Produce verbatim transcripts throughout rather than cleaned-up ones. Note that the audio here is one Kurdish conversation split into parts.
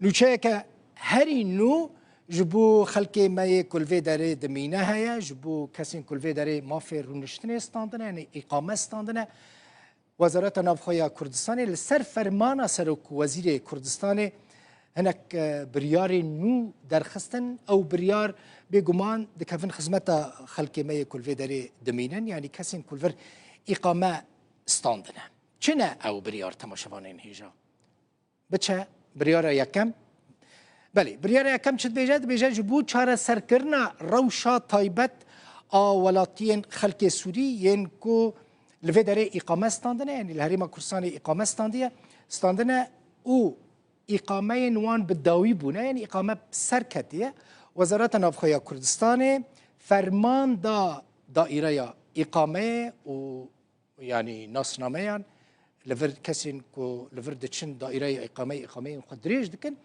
Nûçeyeke herî nû ji bo xelkê me yê ku li vê derê dimîne heye, ji bo kesên ku li vê derê mafê rûniştinê standine, yanî îqame standine. Wezareta Navxwe ya Kurdistanê li ser fermana Serok Wezîrê Kurdistanê hinek, e, biryarên nû derxistin. Ew biryar bêguman dikevin xizmeta xelkê me yê ku li vê derê dimînin, yanî kesên ku li vir îqame standine. Çi ne ew biryar, temaşevanên hêja? Biçe biryara yekem. Belê, biryara yekem çi dibêje? Dibêje, ji bo çareserkirina rewşa taybet a welatiyên xelkê Sûrî yên ku li vê derê îqame standine, yanî li Herêma Kurdistanê îqame standiye, standine û îqameyên wan bi dawî bûne, yanî îqame bi ser ketiye. Wezareta Navxwe ya Kurdistanê ferman da daîreya îqameyê û yanî nasnameyan li vir kesên ku li vir diçin daîreya îqameyê, îqameyên xwe dirêj dikin,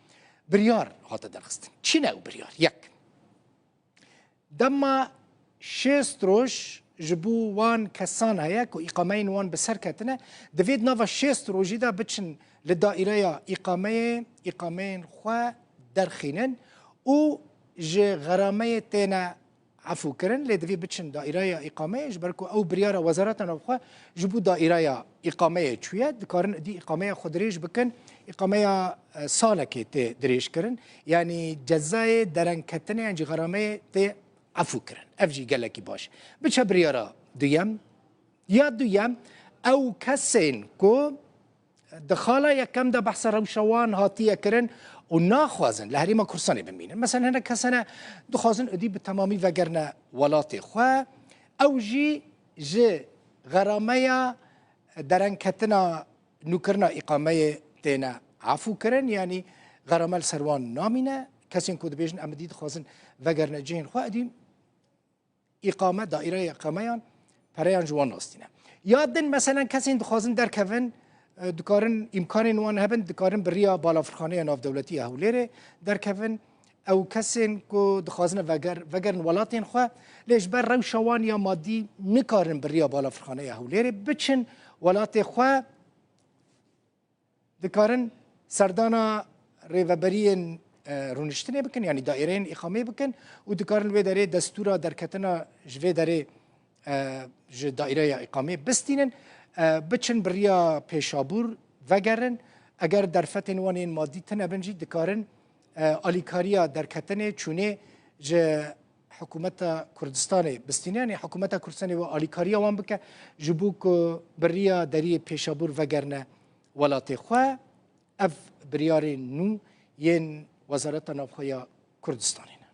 biryar hate derxistin. Çi ne ew biryar? Yek, dema şêst roj ji bo wan kesan heye ku îqameyên wan bi ser ketine, divê di nava şêst rojî de biçin li daîreya îqameyê, îqameyên xwe derxînin û ji xerameyê têne efû kirin, lê divê biçin daîreya îqameyê, ji ber ku ew biryara Wezareta Navxwe ji bo daîreya îqameyê çûye, dikarin êdî îqameya xwe dirêj bikin, îqameya, e, salekê tê dirêj kirin, yanî cezayê derengketinê yan jî xerameyê tê efû kirin. Ev jî gelekî baş. Biçe biryara duyem. Ya duyem, ew kesên ku di xala yekem de behsa rewşa wan hatiye kirin û naxwazin li Herêma Kurdistanê bimînin. Mesela hinek kes hene dixwazin êdî bi temamî vegerine welatê xwe. Ew jî ji xerameya derengketina nûkirina îqameyê têne efû kirin, yanî xerame li ser wan namîne. Kesên ku dibêjin em êdî dixwazin vegerine cihên xwe, êdî îqame, daîreya îqameyan pereyan ji wan nastîne. Ya din, meselen, kesên dixwazin derkevin, e, dikarin, îmkanên wan hebin, dikarin bi riya Balafirxaneya Navdewletî ya Hewlêrê derkevin. Ew kesên ku dixwazin veger-, vegerin welatên xwe, lê ji ber rewşa wan ya madî nikarin bi riya Balafirxaneya Hewlêrê biçin welatê xwe. Dikarin serdana rêveberiyên, e, rûniştinê bikin, yanî daîreyên îqameyê bikin û dikarin li vê derê destûra derketina ji vê derê, e, ji daîreya îqameyê bistînin, e, biçin bi riya Pêşabûr vegerin. Eger derfetên wan yên madî tune bin jî dikarin, e, alîkariya derketinê, çûnê ji Hikûmeta Kurdistanê bistîne, yanî Hikûmeta Kurdistanê wê alîkariya wan bike, ji bo ku bi riya deriyê Pêşabûr vegerine welatê xwe. Ev biryarên nû yên Wezareta Navxwe ya Kurdistanê ne.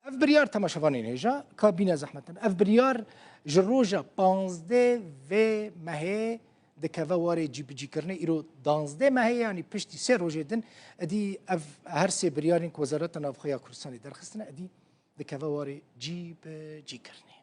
Ev biryar, temaşevanên hêja, ka bîne zehmet nebe. Ev biryar ji roja panzdeh vê mehê dikeve warê cîbicîkirinê. Îro danzdeh mehê, yanî piştî sê rojê din, êdî ev her sê biryarên ku Wezareta Navxwe ya Kurdistanê derxistine, êdî dikeve warê cîbicîkirinê.